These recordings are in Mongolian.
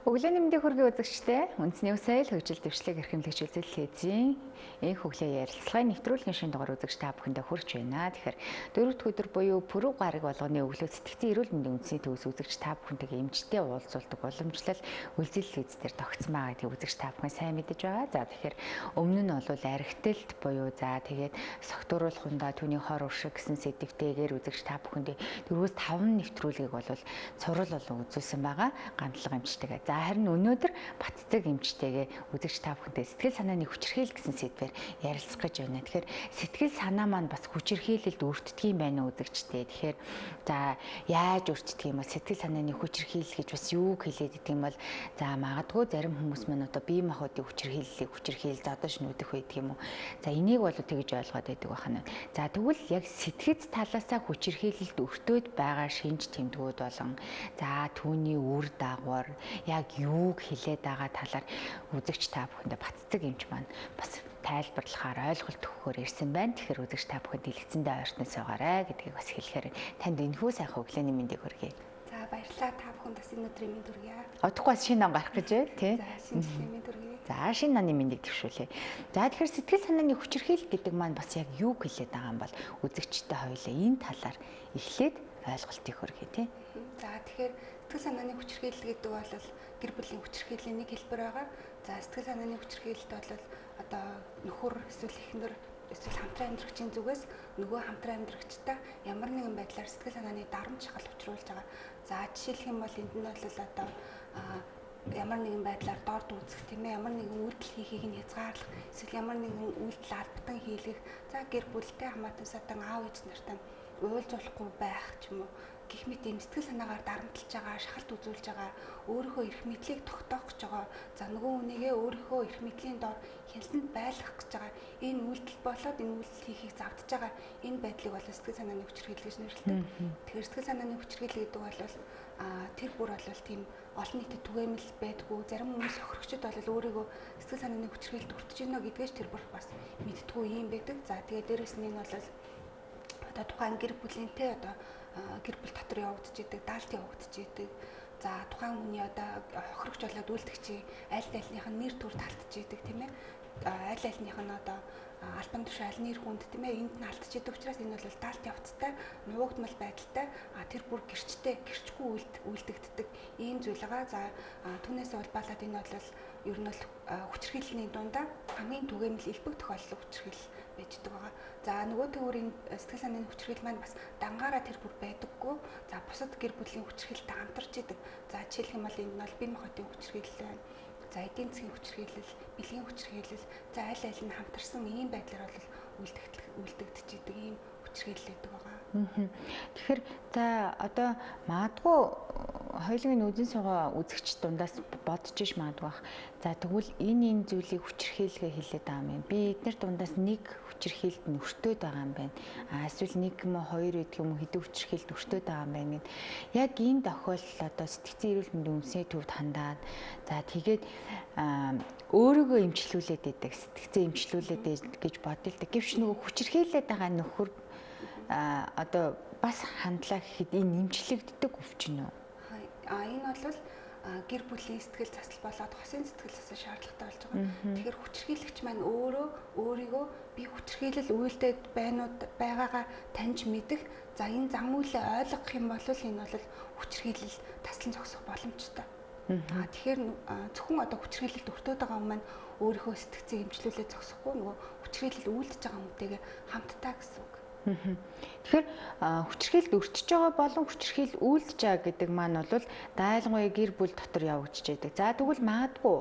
Өглөөний мэндийг хүргэе үзэгчдээ. Үндэсний үсэл хөгжил дэвшлиг эрхэмлэгч үзэл телевизийн энх өглөө ярилцлагын нэвтрүүлгийн шинэ дугаар үзэгч та бүхэндээ хүрч байна. Тэгэхээр дөрөв дэх өдөр буюу пүрэв гараг болгоны өглөө сэтгцэн эрүүл мэндийн үндэсний төвс үзэгч та бүхэнтэйгээ эмчтэй уулзуулдаг уламжлал үзэл телевиз дээр тогтсон байгаа гэдгийг үзэгч та бүхэн сайн мэдэж байгаа. За тэгэхээр өмнө нь бол архитэлт буюу за тэгээд согтууруулах ундаа түүний хор уршиг гэсэн сэдвтэйгээр үзэгч та бүхэндээ 4-5 нэвтрүүлгийг бол цуврал болон үзүүлсэн байгаа. Гандлага эмчтэйгээ. За харин өнөөдөр Батцэг эмчтэйгээ үзэгч та бүхэнтэй сэтгэл санааны хүчирхийлэл гэсэн сэдвээр ярилцах гэж байна. Тэгэхээр сэтгэл санаа маань бас хүчирхийлэлд өртдөг юм байна уу үзэгчтэй. Тэгэхээр за яаж өртдөг юм бол сэтгэл санааны хүчирхийлэл гэж бас юу хэлээд идэг юм бол за магадгүй зарим хүмүүс маань одоо бие махбодын хүчирхийллийг хүчирхийлэл зодож нүдэх байдаг юм уу. За энийг бол тэгж ойлгоод байдаг байна. За тэгвэл яг сэтгэц талаасаа хүчирхийлэлд өртөөд байгаа шинж тэмдгүүд болон за түүний үр дагавар яг юуг хэлээд байгаа талаар үзэгч та бүхэндээ Батцэг эмч маань бас тайлбарлахаар ойлголт өгөхөөр ирсэн байна. Тэгэхээр үзэгч та бүхэнд дэлгэцэндээ ойртон суугаарай гэдгийг бас хэлэхээр танд энэхүү сайхан өглөөний мэндийг хүргэе. За баярлалаа, та бүхэнд бас энэ өдрийн мэнд хүргэе. Одохгүй бас шинэ он гарах гэж байна тий. За шинэ жилийн мэнд хүргэе. За шинэ оны мэндийг дэвшүүлье. За тэгэхээр сэтгэл санааны хүчирхийлэл гэдэг маань бас яг юуг хэлээд байгаа юм бол үзэгчтэй хоёулаа энэ талаар эхлээд ойлголтыг хүргэе тий. За тэгэхээр сэтгэл санааны хүчирхийлэл гэдэг бол гэр бүлийн хүчирхийллийн нэг хэлбэр байгаа. За сэтгэл санааны хүчирхийлэлд бол одоо нөхөр эсвэл эхнэр эсвэл хамтран амьдрагчийн зүгээс нөгөө хамтран амьдрагчтай ямар нэгэн байдлаар сэтгэл санааны дарамт шахал учруулж байгаа. За жишээлх юм бол энд нь бол одоо ямар нэгэн байдлаар дорд үзэх тийм ээ, ямар нэгэн үйлдэл хийхийг нь хязгаарлах, эсвэл ямар нэгэн үйлдэл албатан хийлгэх, за гэр бүлтэй хамаатан садан аав ээж нартай уулзуулахгүй байх ч юм уу гэх мэт ийм сэтгэл санаагаар дарамтлж байгаа, шахалт үзүүлж байгаа, өөрийнхөө эрх мэдлийг тогтоох гэж байгаа. За нөгөө хүнийгээ өөрийнхөө эрх мэдлийн дор хяналтанд байлгах гэж байгаа. Энэ үйлдэл болоод энэ үйлдэл хийхийг завдж байгаа энэ байдлыг бол сэтгэл санааны хүчирхийлэл гэж нэрлэдэг. Тэгэхээр сэтгэл санааны хүчирхийлэл гэдэг бол тэр бүр бол тийм олон нийтэд түгээмэл байдгүй. Зарим хүмүүс хохирогчд бол өөрийгөө сэтгэл санааны хүчирхийлэлд өртөж гинэ гэдгээс тэр бүр бас мэдтгүй юм байдаг. За тэгээд дээрэс нь энэ бол одоо тухайн гэр бүлийнтэй одоо гэр бүл дотор явагдчихэдэг, даалт явагдчихэдэг. За тухайн хүний одоо хохирогч болоод үлдэгчийн аль альных нь нэр төр талтчихэдэг тийм ээ. Аль альных нь одоо албан тушаал нэр хүнд тийм ээ энд нь алдчихэдэг учраас энэ бол даалт явцтай, нуугдмал байдалтай, тэр бүр гэрчтэй, гэрчгүй үлдэгддэг ийм зүйл байгаа. За түүнээс улбаалаад энэ бол ер нь бол хүчирхийллийн дундаа хамгийн түгээмэл элбэг тохиолдол хүчирхийлэл байждаг байгаа. За нөгөө төвөрийн сэтгэл санааны хүчирхийлэл маань бас дангаараа тэр бүр байдаггүй. За бусад гэр бүлийн хүчирхийлэлтэй хамтарч идэг. За жишээлх юм бол энэ нь бол бие махбодын хүчирхийлэл байна. За эдийн засгийн хүчирхийлэл, бэлгийн хүчирхийлэл, за аль аль нь хамтарсан ийм байдлаар бол үлдэгдэж идэг ийм хүчирхийлэл гэдэг байгаа. Тэгэхээр за одоо магадгүй хоёулын үзэн суугаа үзэгч дундаас бодож иш магадгүй бах. За тэгвэл энэ зүйлийг хүчирхийлгээ хэлээд байгаа юм. Би эднэр дундаас нэг хүчирхийлэлд нь өртөөд байгаа юм байна. А эсвэл нэг юм уу хоёр гэдэг юм уу хэдэн хүчирхийлэлд өртөөд байгаа юм байна гэд. Яг энэ тохиолдолд одоо сэтгцэн эрүүл мэндийн үндэсний төвд хандаад за тэгээд өөрийгөө эмчлүүлээд байдаг, сэтгцэн эмчлүүлээд гэж бодъё л да. Гэвч нөгөө хүчирхийлээд байгаа нөхөр одоо бас хандлаа гэхэд энэ эмчлэгддэг өвчин үү? А энэ бол гэр бүлийн сэтгэл засал болоод хосын сэтгэл засал шаардлагатай болж байгаа. Тэгэхээр хүчирхийлэгч маань өөрөө өөрийгөө би хүчирхийлэл үйлдээд байна уу байгаагаа таньж мэдэх. За энэ зам үйлээ ойлгох юм бол энэ бол хүчирхийлэл таслан зогсох боломжтой. Тэгэхээр зөвхөн одоо хүчирхийлэлд өртөөд байгаа хүн маань өөрийнхөө сэтгцийг эмчлүүлээд зогсохгүй нөгөө хүчирхийлэл үйлдэж байгаа хүнтэйгээ хамтдаа гэсэн үг. Тэгэхээр хүчирхийлэлд өртөж байгаа болон хүчирхийлэл үйлдэж байгаа гэдэг маань бол дайлгуй гэр бүл дотор явагдаж байдаг. За тэгвэл магадгүй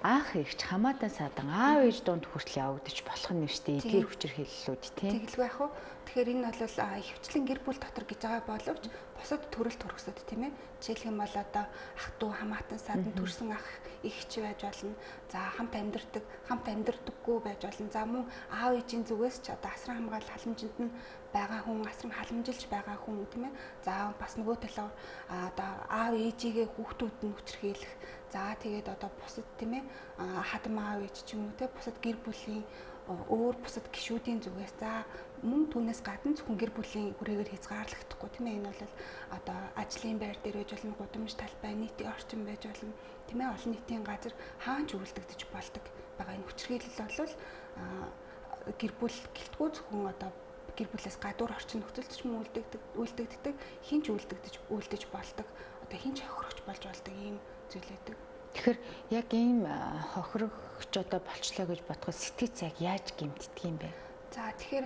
анх ихч хамаатан садан аав ээж дунд хүртэл явагдаж болох нь шүү дээ. Эдгээр хүчирхийллүүд тийм. Тэгэлгүй яах вэ? Тэгэхээр энэ бол ихэвчлэн гэр бүл дотор гэж байгаа боловч бусад төрөл төрөсөд тийм ээ. Жишээлх юм бол одоо ах トゥ хамаатан садан төрсэн ах эгч байж болно. За хамт амьдардаг, хамт амьдардаггүй байж болно. За мөн аав ээжийн зүгээс ч одоо асран хамгаалал халамжинд нь байгаа хүн, асран халамжилж байгаа хүн тийм ээ. За бас нөгөө талаар одоо аав ээжигээ хүүхдүүд нь хүчирхийлэх. За тэгээд одоо бусад тийм ээ хадам аав ээж ч юм уу те бусад гэр бүлийн өөр бусад гишүүдийн зүгээс за мөн түүнээс гадна зөвхөн гэр бүлийн хүрээгээр хязгаарлагдахгүй тийм ээ. Энэ бол одоо ажлын байр дээр байж болно, гудамж талбай, нийтийн орчин байж болно, тийм ээ, олон нийтийн газар хаан ч үйлдэгдэж болдог байгаа. Энэ хүчирхийлэл бол гэр бүл гэлтгүй зөвхөн одоо гэр бүлээс гадуур орчин нөхцөлд ч мөн үйлдэгддэг, хин ч үйлдэж болдог, одоо хин ч хохирогч болж болдог ийм зүйл байдаг. Тэгэхээр яг ийм хохирогч одоо болчлоо гэж бодоход сэтгэц яг яаж гэмтдэг юм бэ? За тэгэхээр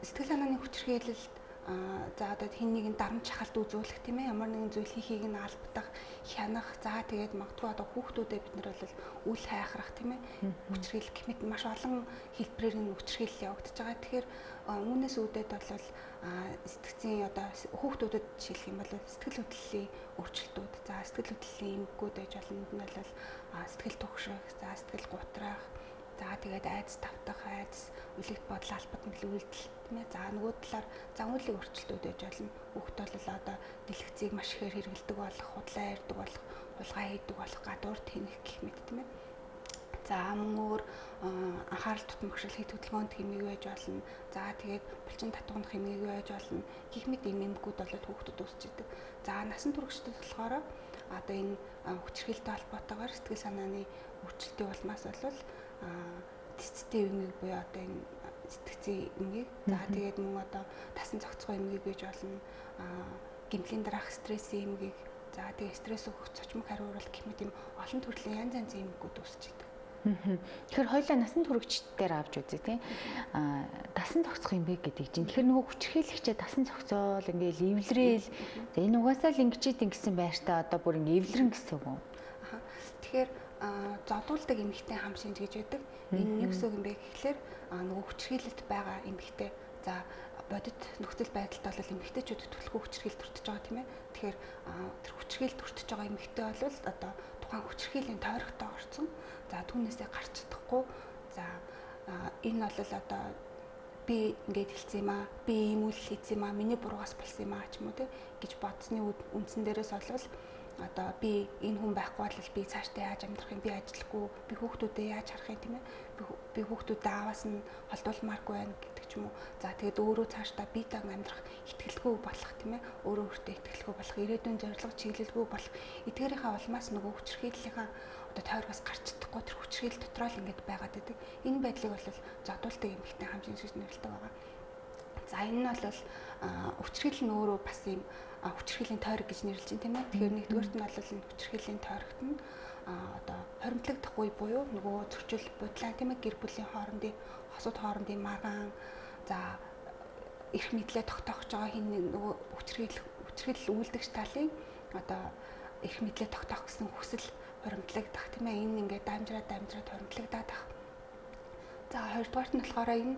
сэтгэл санааны хүчирхийлэлд за одоо хэн нэгэн дарамт шахалт үзүүлэх тийм ээ, ямар нэгэн зүйл хийхийг нь албадах, хянах, за тэгээд магадгүй одоо хүүхдүүдэд бид нар бол үл хайхрах тийм ээ, хүчирхийлэл гэх мэт маш олон хэлбэрээр энэ хүчирхийлэл явагдаж байгаа. Тэгэхээр үүнээс үүдээд бол сэтгцийн одоо хүүхдүүдэд жишээлх юм бол сэтгэл хөдлөлийн өөрчлөлтүүд, за сэтгэл хөдлөлийн эмгэгүүд байж болно, энд нь бол сэтгэл түгших, за сэтгэл гутраах, за тэгээд айдас тавтах, айдас, үлэгт бодол, албад мэл үйлдэл тийм ээ. За нөгөө талаар зан үйлийн өөрчлөлтүүд байж болно. Хүүхд бол одоо дэлгэцийг маш ихээр хэрэглэдэг болох, худлаа ярьдаг болох, хулгай хийдэг болох, гадуур тэнэх гэх мэт тийм ээ. За мөн өөр анхаарал тутамгшил, хит хөдөлгөөнт хэмээг байж болно. За тэгээд булчин татгунах хэмээг байж болно. Гэх мэт ийм эмгэгүүд бол хүүхдэд үүсч идэг. За насан туршидад болохоор одоо энэ хүчирхийлэлтэй холбоотойгоор сэтгэл санааны өөрчлөлтийн улмаас бол цэцтэй эмгэг буюу одоо энэ сэтгцийн эмгэг, за тэгээд мөн одоо тасан зохицгой эмгэг байж болно, гэмтлийн дараах стрессийн эмгэг, за тэгээд стресс өгөх цочмог хариуурал гэх мэт юм олон төрлийн янз янзын эмгэгүүд үүсч идэг. Тэгэхээр хоёлаа насан туршидтаар авч үзье тийм. Тасан зохицох эмгэг гэдэг чинь тэгэхээр нөгөө хүчирхийлэгчээ тасан зохицоол ингээл эвлэрээл, за энэ угаасаа л ингэчээд ингэсэн байртаа одоо бүр ингээ эвлэрэн гэсэн үг үү? Тэгэхээр зодуулдаг эмэгтэй хам шинж гэж байдаг. Энэ юу гэсэн үг юм бэ гэхлээр нөгөө хүчирхийлэлд байгаа эмэгтэй, за бодит нөхцөл байдалд бол эмэгтэйчүүд түлхүү хүчирхийлэлд өртөж байгаа тийм ээ. Тэгэхээр тэр хүчирхийлэлд өртөж байгаа эмэгтэй бол одоо тухайн хүчирхийллийн тойрогтой орсон. За түүнээсээ гарч чадахгүй. За энэ бол одоо би ингээд хэлсэн юм аа, би ийм үйл хийсэн юм аа, миний буруугаас болсон юм аа ч юм уу те гэж бодсны үндсэн дээрээс бол одоо би энэ хүн байхгүй бол би цаашдаа яаж амьдрах юм, би ажиллахгүй, би хүүхдүүдээ яаж харах юм тийм ээ, би хүүхдүүдээ ааваас нь холдуулмааргүй байна гэдэг ч юм уу. За тэгээд өөрөө цаашдаа биетэй амьдрах итгэлгүй болох тийм ээ, өөрөө өөртөө итгэлгүй болох, ирээдүйн зорилго чиглэлгүй болох, эдгээрийнхаа улмаас нөгөө хүчирхийллийнхаа одоо тойргоос гарч чадахгүй тэр хүчирхийлэл дотроо л ингээд байгаад байдаг. Энэ байдлыг бол зодуулдаг эмэгтэй хам шинж гэж нэрлэдэг байгаа. За энэ нь бол хүчирхийлэл нь өөрөө бас юм хүчирхийллийн тойрог гэж нэрлэж байна тийм ээ. Тэгэхээр нэгдүгээрт нь бол энэ хүчирхийллийн тойрогт нь одоо хоримтлагдах үе буюу нөгөө зөрчил будлаан тийм ээ, гэр бүлийн хоорондын хосууд хоорондын маргаан, за эрх мэдлээ тогтоох гэж байгаа хин нөгөө хүчирхийлэл үйлдэгч талын одоо эрх мэдлээ тогтоох гэсэн хүсэл хоримтлагдах тийм ээ. Энэ ингээд дамжраад хоримтлагдаад ах. За хоёрдугаарт нь болохоор энэ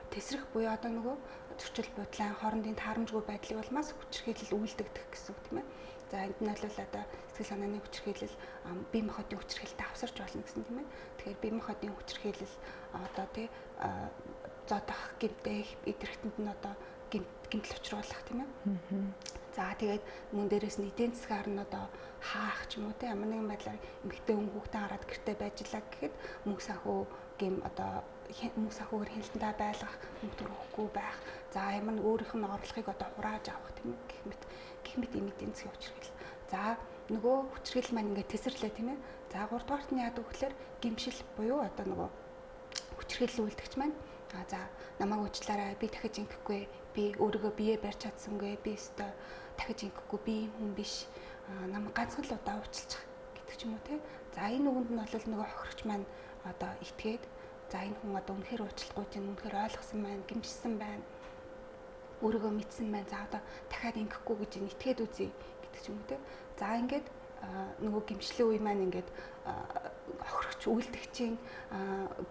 тесрэх буюу одоо нөгөө зөрчил будлаан хоорондын таарамжгүй байдлыг улмаас хүчирхийлэл үйлдэгдэх гэсэн үг тийм ээ. За энд нь бол одоо сэтгэл санааны хүчирхийлэл бие махбодын хүчирхийлэлтэй авсарч болно гэсэн тийм ээ. Тэгэхээр бие махбодын хүчирхийлэл одоо тий зодох, гэмтэх, эдрэхтэнд нь одоо гэмтэл учруулах тийм ээ. За тэгээд мөн дээрээс нь эдийн засгаар нь одоо хаах ч юм уу те, ямар нэгэн байдлаар эмэгтэй хүн хүүхдээ хараад гэртээ байж лаа гэхэд мөнгө санхүү гэм одоо мөнгө санхүүгээр хяналтандаа байлгах, мөнгө төрөхгүй байх, за ямар нэг өөрийнх нь орлогыг одоо хурааж авах тийм ээ, гэх мэт ийм эдийн засгийн хүчирхийлэл. За нөгөө хүчирхийлэл маань ингээд тесэрлээ тийм ээ. За гуравдугаарт нь яадаг вэ гэхээр гимшил буюу одоо нөгөө хүчирхийлэл үйлдэгч маань за намайг уучлаарай, би дахиж ингэхгүй, би өөрийгөө бие барьж чадсангүй, би өстой дахиж ингэхгүй, би ийм хүн биш, намайг ганцхан л удаа уучлчих гэдэг ч юм уу те. За энэ үгэнд нь бол нөгөө хохирогч маань одоо итгээд, за энэ хүн одоо үнэхээр уучлахгүй чинь үнэхээр ойлгосон байна, гимшсэн байна, өөрийгөө мэдсэн байна, за одоо дахиад ингэхгүй гэж итгээд үзье гэдэг ч юм уу те. За ингээд нөгөө гимшлийн үе маань ингээд хохирогч үйлдэгчийн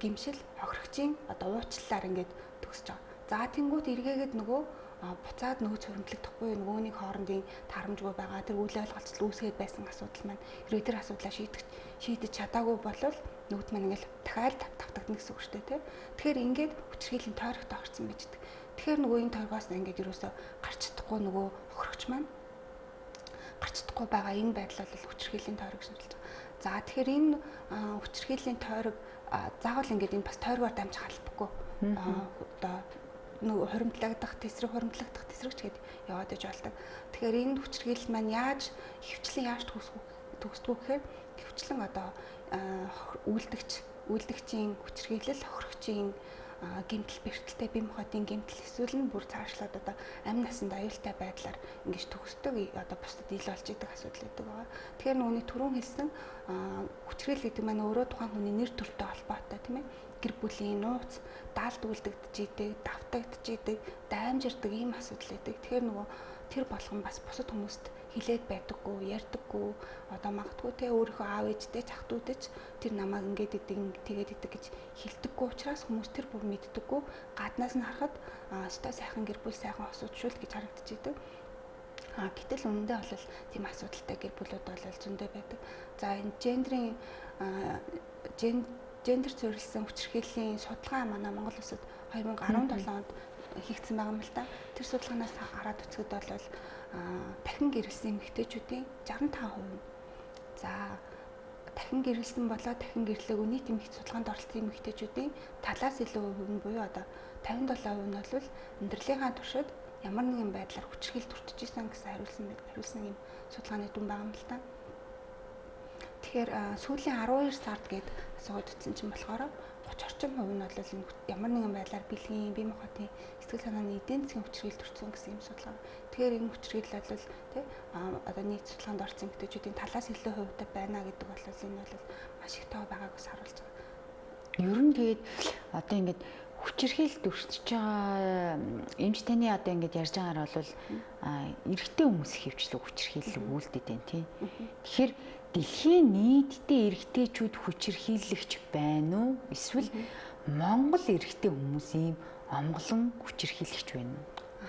гимшил, хохирогчийн одоо уучлалаар ингээд төгсөж байгаа. За тэнгуут эргээгээд нөгөө буцаад нөгөө цоримтлагдахгүй, нөгөөний хоорондын таарамжгүй байгаа тэр үйл ойлголцол үүсгээд байсан асуудал маань хэрвээ тэр асуудлаа шийдэж чадаагүй болвол нөгөөд маань ингээл дахиад тавтагдана гэсэн үг шүү дээ, тий. Тэгэхээр ингээд хүчирхийллийн тойрогт орсон байж байгаа. Тэгэхээр нөгөө энэ тойргоос ингээд юусоо гарч чадахгүй нөгөө хохирогч маань гарч чадахгүй байгаа энэ байдал бол хүчирхийллийн тойрог гэж нэрлэж байгаа. За тэгэхээр энэ хүчирхийллийн тойрог заавал ингээд энэ бас тойргоор дамжих албагүй. Одоо нөгөө хуримтлагдах, тесрэг хуримтлагдах, тесрэгч гээд яваад иж болдог. Тэгэхээр энэ хүчирхийлэл маань яаж ихэвчлэн яаж төгсдөг гэхээр ихэвчлэн одоо үйлдэгчийн хүчирхийлэл, хохирогчийн гэмтэл бэрхтэлтэй, бие махбодын гэмтэл эсвэл нь бүр цаашлаад одоо амь насанд аюултай байдлаар ингэж төгсдөг, одоо бусдад ил болж идэг асуудал байдаг байгаа. Тэгэхээр нөгөөний түрүүн хэлсэн хүчирхийлэл гэдэг маань өөрөө тухайн хүний нэр төртэй холбоотой, тийм ээ. Гэр бүлийн нууц, даалд үлдэгдэж идэг, давтагдж идэг, даймжирдаг ийм асуудал байдаг. Тэгэхээр нөгөө тэр болгон бас бусад хүмүүст хилээд байдаггүй, ярьдаггүй, одоо магадгүй те өөрийнхөө аав ээжтэй ч ах дүүтэй ч тэр намайг ингээд идэг, тэгээд идэг гэж хэлдэггүй учраас хүмүүс тэр бүр мэддэггүй. Гаднаас нь харахад өстой сайхан гэр бүл, сайхан осууд шүүл гэж харагдчихэдэг. Гэтэл үнэндээ бол тийм асуудалтай гэр бүлүүд бол зөндөө байдаг. За энэ гендрийн гендер суурилсан хүчирхийллийн судалгаа манай Монгол улсад 2017 онд хийгдсэн байгаа юм л да. Тэр судалгаанаас хараад үзэхэд бол дахин гэрэлсэн эмэгтэйчүүдийн 65% нь, за дахин гэрэлсэн болоо дахин гэрлээгүй нийт эмэгт судалгаанд оролцсон эмэгтэйчүүдийн талаас илүү хувь нь буюу одоо 57% нь бол амьдралынхаа туршид ямар нэгэн байдлаар хүчирхийлэлд өртөж исэн гэсэн хариулсан юм судалгааны дүн байгаа юм л да. Тэгэхээр сүүлийн 12 сард гээд асууад утсан чинь болохоор 30 орчим хувь нь бол энэ ямар нэгэн байдлаар бэлгийн, бие махбодын, сэтгэл санааны, эдийн засгийн хүчирхийлэлд өртсөн гэсэн юм судалгаа. Тэгэхээр энэ хүчирхийлэл бол тий одоо нийт судалгаанд оролцсон эмэгтэйчүүдийн талаас илүү хувьтай байна гэдэг бол энэ бол маш их тоо байгааг бас харуулж байгаа. Ер нь тэгээд одоо ингээд хүчирхийлэлд өртөж байгаа эмч таны одоо ингээд ярьж байгаагаар бол эрэгтэй хүмүүс хөвчлэг хүчирхийлэл үйлдээд байна тий. Тэгэхээр дэлхийн нийтдээ эрэгтэйчүүд хүчирхийлэгч байна уу? Эсвэл Монгол эрэгтэй хүмүүс ийм омглон хүчирхийлэгч байна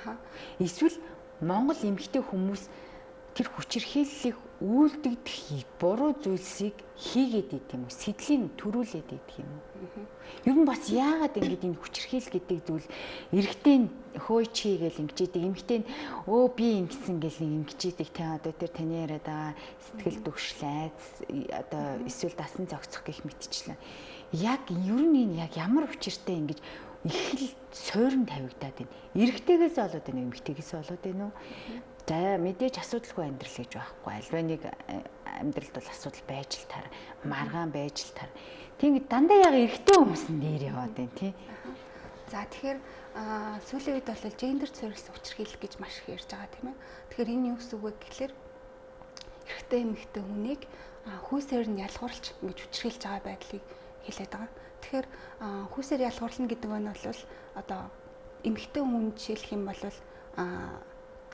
уу? Эсвэл Монгол эмэгтэй хүмүүс тэр хүчирхийллийг үйлдэгдэх буруу зүйлсийг хийгээд идэв юм уу? Сэдлийн төрүүлээд идэх юм уу? Ер нь бас яагаад ингэж энэ хүчирхийлэл гэдэг зүйл эрэгтэй нь хөөе чи гэл ингэж идэг, эмэгтэй нь өө би ингэсэн гэл нэг ингэж идэг те одоо тэр таны яриад байгаа сэтгэл дүгшил, айц одоо эсвэл дасан зохицох гэх мэтчлэн. Яг ер нь энэ яг ямар учиртай ингэж их л суурин тавигдаад байна. Эрэгтэйгээс болоод байна уу, эмэгтэйгээс болоод байна уу? За мэдээж асуудалгүй амьдрал гэж байхгүй. Альва нэг амьдралд бол асуудал байж л таар, маргаан байж л таар. Тийм дандаа яг эрэгтэй хүмүүс нь дээр яваад байна тий. За тэгэхээр сүүлийн үед бол гендер суурилсан хүчирхийлэл гэж маш их ярьж байгаа тийм ээ. Тэгэхээр энэ юу гэсэн үг вэ гэхлээр эрэгтэй эмэгтэй хүнийг хүйсээр нь ялгуурлаж ингэж хүчирхийлж байгаа байдлыг хэлээд байгаа. Тэгэхээр хүйсээр ялгуурлана гэдэг нь бол одоо эмэгтэй хүн жишээлх юм бол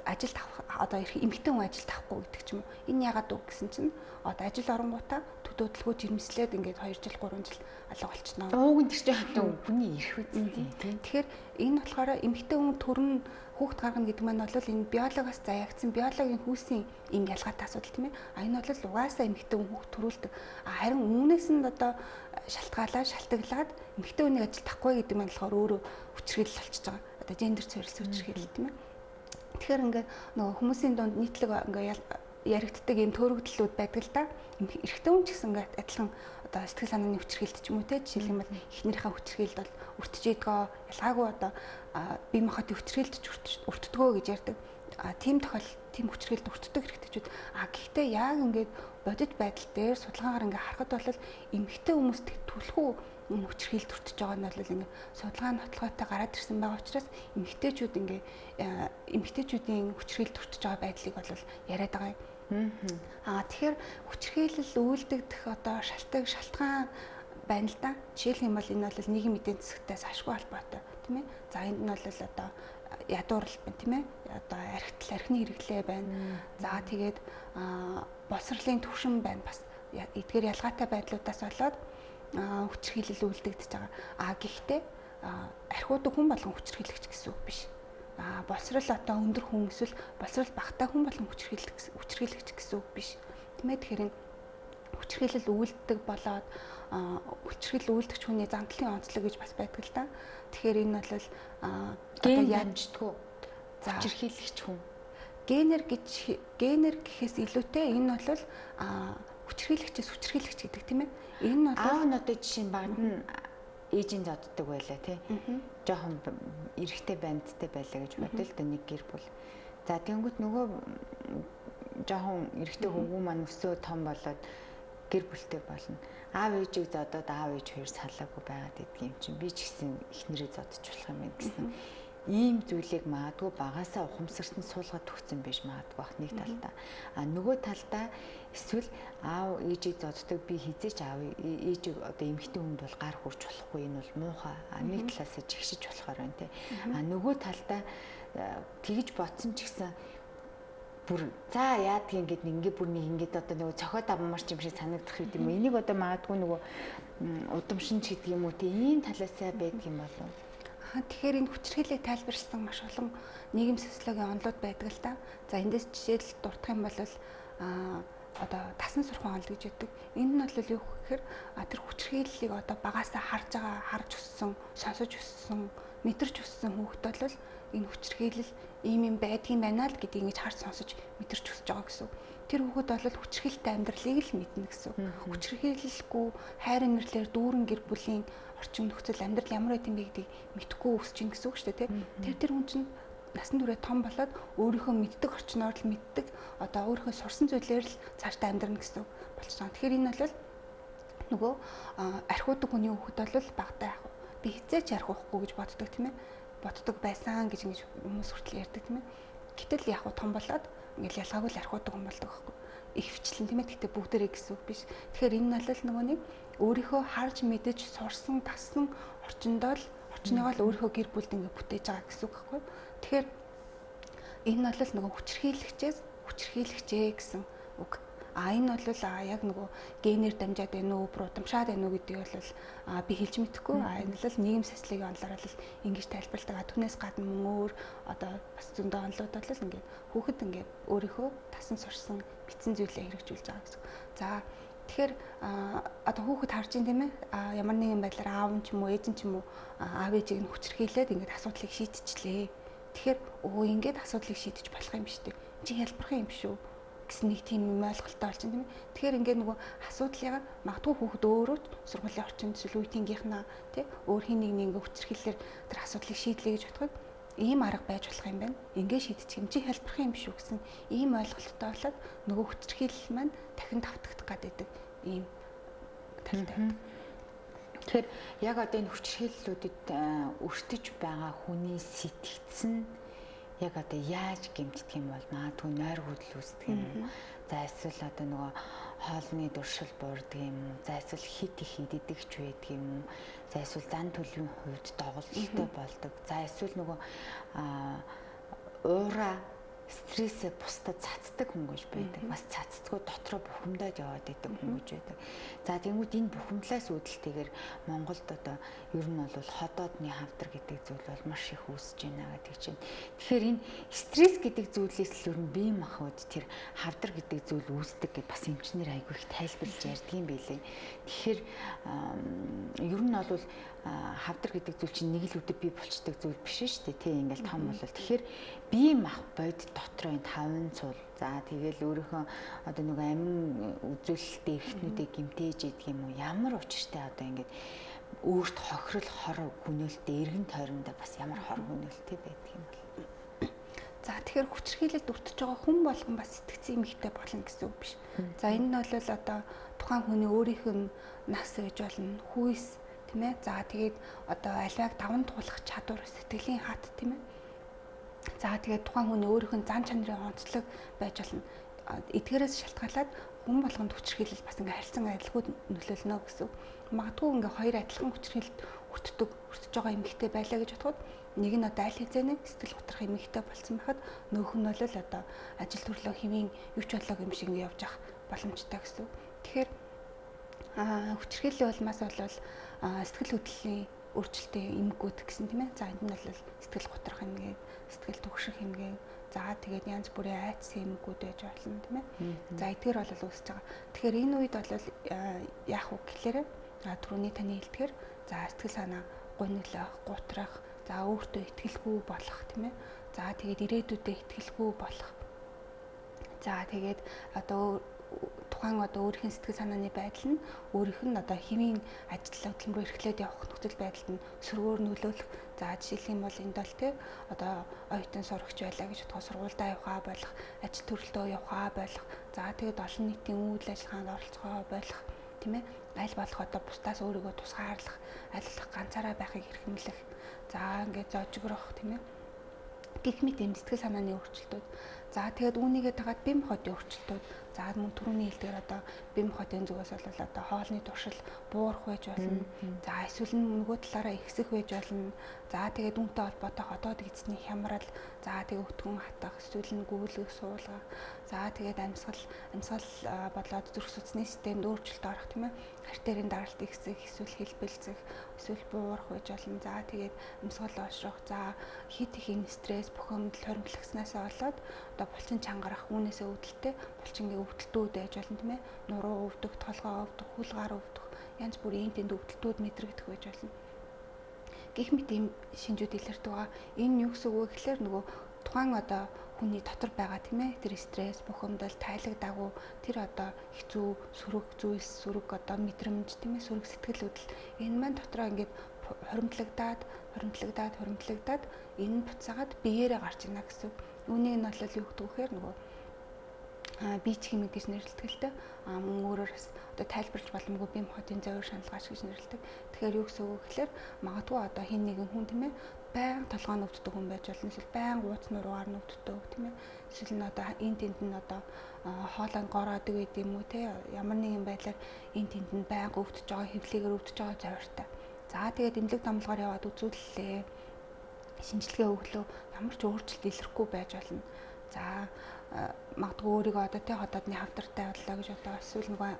ажилд авах одоо эмэгтэй хүн ажилд авахгүй гэдэг ч юм уу. Энэ яагаад үг гэсэн чинь одоо ажил оронгуудаа төдөөдөлгөө жирэмслээд ингээд 2 жил 3 жил алга болчихно. Ууг нь тэр чинь одоо хүний эрх үсттэй тийм. Тэгэхээр энэ болохоор эмэгтэй хүн төрн хүүхд гаргана гэдэг маань бол энэ биологоос заяагдсан биологийн хүүсийн ийм ялгаатай асуудал тийм ээ. А энэ бол угаасаа эмэгтэй хүн хүүхд төрүүлдэг. А харин үүнээс нь одоо шалтгаалаад шалтгаглаад эмэгтэй хүнийг ажилд авахгүй гэдэг маань болохоор өөрөө хүчирхийлэл болчихж байгаа. Одоо гендер суурилсан хүчирхийлэл тийм ээ. Тэгэхээр ингээд нөгөө хүмүүсийн дунд нийтлэг ингээ яригддаг ийм төөрөгдлүүд байдаг л да. Эрэгтэй хүн ч гэсэн ингээд адилхан одоо сэтгэл санааны хүчирхийлэлт ч юм уу те жишээлх юм бол эхнэрийнхээ хүчирхийлэлд бол өртөж идгөө ялгаагүй одоо бие махбодын хүчирхийлэлд ч өртдгөө гэж ярьдаг. А тийм тохиол тийм хүчирхийлэлд өртдөг эрэгтэйчүүд. А гэхдээ яг ингээд бодит байдал дээр судалгаагаар ингээ харахад бол эмэгтэй хүмүүст түлхүү энэ хүчирхийлэлд өртөж байгаа нь бол ингээ судалгаа нотлогоотой гараад ирсэн байгаа учраас эмэгтэйчүүд ингээ эмэгтэйчүүдийн хүчирхийлэлд өртөж байгаа байдлыг бол яриад байгаа юм. Аа тэгэхээр хүчирхийлэл үйлдэгдэх одоо шалтгаан байна л да. Жишээлх юм бол энэ бол нийгэм эдийн засгтай ашгүй холбоотой тийм ээ. За энд нь бол одоо ядуурл байна тийм ээ. Одоо архитл архины хэрэглээ байна. За тэгээд боловсролын түвшин байна бас. Эдгээр ялгаатай байдлуудаас болоод хүчирхийлэл үйлдэгдэж байгаа. А гэхдээ архиудаг хүн болгон хүчирхийлэгч гэсэн үг биш. А боловсрол одоо өндөр хүн эсвэл боловсрол багатай хүн болгон хүчирхийлэгч гэсэн үг биш. Тийм ээ. Тэгэхээр энэ хүчирхийлэл үйлддэг болоод хүчирхийлэл үйлдэгч хүний замдлын онцлог гэж бас байдаг л да. Тэгэхээр энэ бол одоо ямждгүү хүчирхийлэгч хүн генер гэж генер гэхээс илүүтэй энэ бол Хүчирхийлэгчээс хүчирхийлэгч гэдэг тийм ээ. Энэ нь бол аав нь одоо жишээ нь багт нь ээжийн зодддаг байлаа тий. Жохон эрэгтэй бандтай байлаа гэж бодъё л да нэг гэр бүл. За тэнгүүт нөгөө жохон эрэгтэй хөвгүү маань өсөө том болоод гэр бүлтэй болно. Аав ээжийг зодоод аав ээж хоёр салаагүй байгаад идэх юм чинь би ч гэсэн эхнэрээ зодчих болох юм байна гэсэн ийм зүйлийг магадгүй багасаа ухамсарт нь суулгаад өгсөн байж магадгүй бах нэг талдаа. А нөгөө талдаа эсвэл аав ээжийг зоддог би хизээч аав ээжийг одоо эмэгтэй хүнд бол гар хүрч болохгүй энэ бол муухай. А нэг талаасаа жигшиж болохоор байна те. А нөгөө талдаа тэгж бодсон ч гэсэн бүр за яадгийг ингээд нэг ингээ бүр нэг ингээд одоо нөгөө цохиод авмаар ч юм шиг санагдах юм уу. Энийг одоо магадгүй нөгөө удамшин ч гэдэг юм уу те ийм талаасаа байдаг юм болов. Тэгэхээр энэ хүчирхийллийг тайлбарласан маш олон нийгэм социологийн онолууд байдаг л да. За эндээс жишээл дурдах юм бол одоо тасан сурхан онол гэж байдаг. Энэ нь бол юу гэхээр тэр хүчирхийллийг одоо багасаа харж байгаа, харж өссөн, сонсож өссөн, мэдэрч өссөн хүүхэд бол энэ хүчирхийлэл ийм юм байдгийн байна л гэдгийг ингэж харж сонсож мэдэрч өсөж байгаа гэсэн. Тэр хүүхэд бол хүчирхийлэлтэй амьдралыг л мэднэ гэсэн. Хүчирхийлэлгүй хайр инэрлээр дүүрэн гэр бүлийн орчин нөхцөл амьдрал ямар байт юм бэ гэдгийг мэдэхгүй өсөж гин гэсэн үг шүү дээ, тий. Тэр хүн чинь насан туршид том болоод өөрийнхөө мэддэг орчноор л мэддэг, одоо өөрийнхөө сурсан зүйлээр л цаашдаа амьдрна гэсэн үг болчихсон. Тэгэхээр энэ бол нөгөө архиудаг хүний хүүхэд бол багтаа яг би хизээч архиухгүй гэж боддог тийм ээ. Боддог байсан гэж ингэж хүмүүс хүртэл ярьдаг тийм ээ. Гэтэл яг том болоод ингээл ялгаагүй л архиудаг хүн болдог байхгүй. Ихвчлэн тийм ээ. Гэхдээ бүгдээрээ гэсэн үг биш. Тэгэхээр энэ нь бол нөгөө нэг өөрийнхөө харж мэдэж сурсан, тассан орчиндоо л орчныгоо л өөрийнхөө гэр бүлд ингээ бүтээж байгаа гэсэн үг байхгүй. Тэгэхээр энэ нь бол нөгөө хүчирхийлэгчээс хүчирхийлэгчээ гэсэн үг. А энэ бол яг нөгөө генээр дамжаад байна уу, буруудамшаад байна уу гэдгийг бол би хэлж мэдэхгүй. А энэ бол нийгэм социологийн онолоор бол ингэж тайлбарладаг. А түүнээс гадна мөн өөр одоо бас зөндөө онолууд бол ингээд хүүхэд ингээд өөрийнхөө тасан сурсан бичсэн зүйлээ хэрэгжүүлж байгаа гэсэн. За тэгэхээр одоо хүүхэд харж ин тийм ээ ямар нэгэн байдлаар аав нь ч юм уу ээж нь ч юм уу аав ээжийг нь хүчирхийлээд ингээд асуудлыг шийдчихлээ. Тэгэхээр өө ингээд асуудлыг шийдэж болох юм биш үү? Чи ялбархан юм шүү гэсэн нэг тийм юм ойлголттой болчихно тийм ээ. Тэгэхээр ингээд нөгөө асуудлыг магадгүй хүүхэд өөрөө сургуулийн орчинд эсвэл үеийнхийнх тий өөр хин нэг нэг хүчирхийллээр тэр асуудлыг шийдлээ гэж бодоход ийм арга байж болох юм байна. Ингээ шийдчих юм чи хэлбэрхэн юм шүү гэсэн ийм ойлголттой болоод нөгөө хүчирхийлэл маань дахин давтагдах гэдэг ийм талтай байдаг. Тэгэхээр яг одоо энэ хүчирхийллүүдэд өртөж байгаа хүний сэтгцэн нь яг одоо яаж гэмтдэг юм бол магадгүй нойр хөдөл үүсдэг юм уу? За эсвэл одоо нөгөө хоолны дуршил буурдаг юм уу? За эсвэл хит их иддэг ч байдаг юм уу? За эсвэл зан төлөвийн хувьд доголдолтой болдог. За эсвэл нөгөө уура стрессээ бусдад цацдаг хүн гэж байдаг. Бас цацдаггүй дотроо бухимдаад яваад байдаг хүн гэж байдаг. За тэнгууд энэ бухимдлаас үүдэлтэйгээр Монголд одоо ер нь бол ходоодны хавдар гэдэг зүйл бол маш их үүсэж байна гэдэг чинь. Тэгэхээр энэ стресс гэдэг зүйлээс л ер нь бие махбод тэр хавдар гэдэг зүйл үүсдэг гэд бас эмчнэр айгүй их тайлбарлаж ярьдаг юм билээ. Тэгэхээр ер нь бол хавдар гэдэг зүйл чинь нэг л өдөр бий болчдөг зүйл биш шүү дээ. Тий ингээл том болол. Тэгэхээр бие мах бодит дотроо энэ таван цул. За тэгэл өөрийнхөө одоо нэг амин үзүүлэлтээ эрхтнүүдээ гимтээж идэг юм уу? Ямар учиртай одоо ингээд өөрт хохирол хор гүнээлтэй эргэн тойрондоо бас ямар хор гүнээлтэй байдаг юм бол. За тэгэхээр хүчирхийлэлд өртөж байгаа хүн болгон бас сэтгцэн эмэгтэй болно гэсэн үг биш. За энэ нь бол одоо тухайн хүний өөрийнх нь нас гэж болно, хүйс тийм ээ. За тэгээд одоо аливааг даван туулах чадвар, сэтгэлийн хат тийм ээ. За тэгээд тухайн хүний өөрийнх нь зан чанарын онцлог байж болно. Эдгээрээс шалтгаалаад хүн болгонд хүчирхийлэл бас ингээ харилцан адилгүй нөлөөлнө гэсэн. Магадгүй ингээ хоёр адилхан хүчирхийлэлд өртөж байгаа эмэгтэй байлаа гэж бодоход нэг нь одоо аль хэзээний сэтгэл готрох эмэгтэй болсон байхад нөөх нь бол одоо ажил төрлөө хэвийн юу ч болоог юм шиг ингээ явж явах боломжтой гэсэн. Тэгэхээр хүчирхийллийн улмаас бол сэтгэл хөдлөлийн өөрчлөлтийн эмгэгүүд гэсэн тийм ээ. За энд нь бол сэтгэл готрох эмгэг, сэтгэл түгших эмгэг, за тэгээд янз бүрийн айдас эмгэгүүд байж болно тийм ээ. За эдгээр бол үүсэж байгаа. Тэгэхээр энэ үед бол яах вэ гэхлээр түрүүний таны хэлдгээр за сэтгэл санаа гуниглах, гутрах, за өөртөө итгэлгүй болох тийм ээ. За тэгээд ирээдүйдээ итгэлгүй болох. За тэгээд одоо Тухайн одоо өөрийнх нь сэтгэл санааны байдал нь өөрийнх нь одоо хэвийн ажил хөдөлмөр рүү эрхлээд явах нөхцөл байдалд нь сөргөөр нөлөөлөх. За жишээлх юм бол энд бол тий одоо оюутан сурагч байлаа гэж бодоход сургуульдаа явахаа болох, ажил төрөлтөө явахаа болох. За тэгээд олон нийтийн үйл ажиллагаанд оролцохоо болох, тийм ээ. Аль болох одоо бусдаас өөрийгөө тусгаарлах, аль болох ганцаараа байхыг эрхэмлэх. За ингээд зожигрох, тийм ээ. Гэх мэт юм сэтгэл санааны өөрчлөлтүүд. За тэгээд үүнийгээ дагаад бие махбодын өөрчлөлтүүд. За мөн түрүүний хэлдгээр одоо бие махбодын зүгээс бол одоо хоолны туршил буурах байж болно. За эсвэл нь нөгөө талаараа ихсэх байж болно. За тэгээд үүнтэй холбоотой хотоод эзний хямрал, за тэгээд өтгөн хатах, эсвэл нь гүйлгэх, суулгах. За тэгээд амьсгал бодлоод зүрх судасны системд өөрчлөлт орох, тийм ээ. Артерийн даралт ихсэх, эсвэл хэлбэлзэх, эсвэл буурах байж болно. За тэгээд амьсгал оошрох, за хит их стресс, бухимдал, хоримтлагснаасаа болоод одоо булчин чангарах, үүнээсээ үүдэлтэй булчингийн өвдөлтүүд байж болно, тийм ээ. Нуруу өвдөх, толгой өвдөх, хөл гар өвдөх, янз бүрийн тэнд өвдөлтүүд мэдрэгдэх байж болно. Гэх мэт ийм шинжүүд илэрдэг байгаа. Энэ юу гэсэн үг вэ гэхээр нөгөө тухайн одоо хүний дотор байгаа, тийм ээ, тэр стресс, бухимдал, тайлагдаагүй тэр одоо хэцүү сөрөг зүйлс, сөрөг одоо мэдрэмж, тийм ээ, сөрөг сэтгэл хөдлөл энэ маань дотроо ингээд хуримтлагдаад энэ нь буцаагаад биеэрээ гарч ирнэ гэсэн. Үүнийг нь бол юу гэдэг вэ гэхээр нөгөө бие чимэг гэж нэрлэдэг л дээ. Мөн өөрөөр бас одоо тайлбарлаж боломгүй бие махбодын зовир шаналгаач гэж нэрлэдэг. Тэгэхээр юу гэсэн үг вэ гэхээр магадгүй одоо хин нэгэн хүн, тийм ээ, байнга толгой нь өвддөг хүн байж болно. Эсвэл байнга ууц нуруугаар нь өвддөг, тийм ээ. Эсвэл нь одоо энэ тэнд нь одоо хоолой гороодог байд юм уу, те, ямар нэгэн байдлаар энэ тэнд нь байнга өвдөж байгаа, хөвлөгээр өвдөж байгаа зовиртай. За тэгээд эмнэлэг дамлгаар яваад үзүүллээ. Шинжилгээ өглөө, ямар ч өөрчлөлт илэрхгүй байж болно. За магадгүй өөрийгөө одоо тэ хотоодны хавдартай боллоо гэж одоо эсвэл нөгөө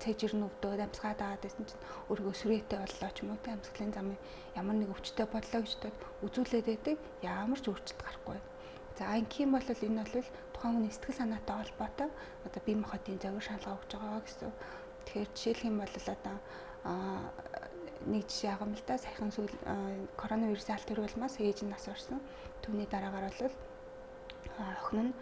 цэжэр нь өвдөөд амьсгаад аваад байсан чинь өөрийгөө сүрээтэй боллоо ч юм уу, тэ амьсгалын замын ямар нэг өвчтэй боллоо гэж бодоод үзүүлээд байдаг, ямар ч өөрчлөлт гарахгүй. За ингэх юм бол энэ бол тухайн хүний сэтгэл санаатай холбоотой одоо бие махбодын зовир шаналгаа өгч байгаа гэсэн. Тэгэхээр жишээлх юм бол одоо нэг жишээ авах юм л да, саяхан сүүл коронавирусын алт төрөл улмаас ээж нь нас орсон. Түүний дараагаар бол охин нь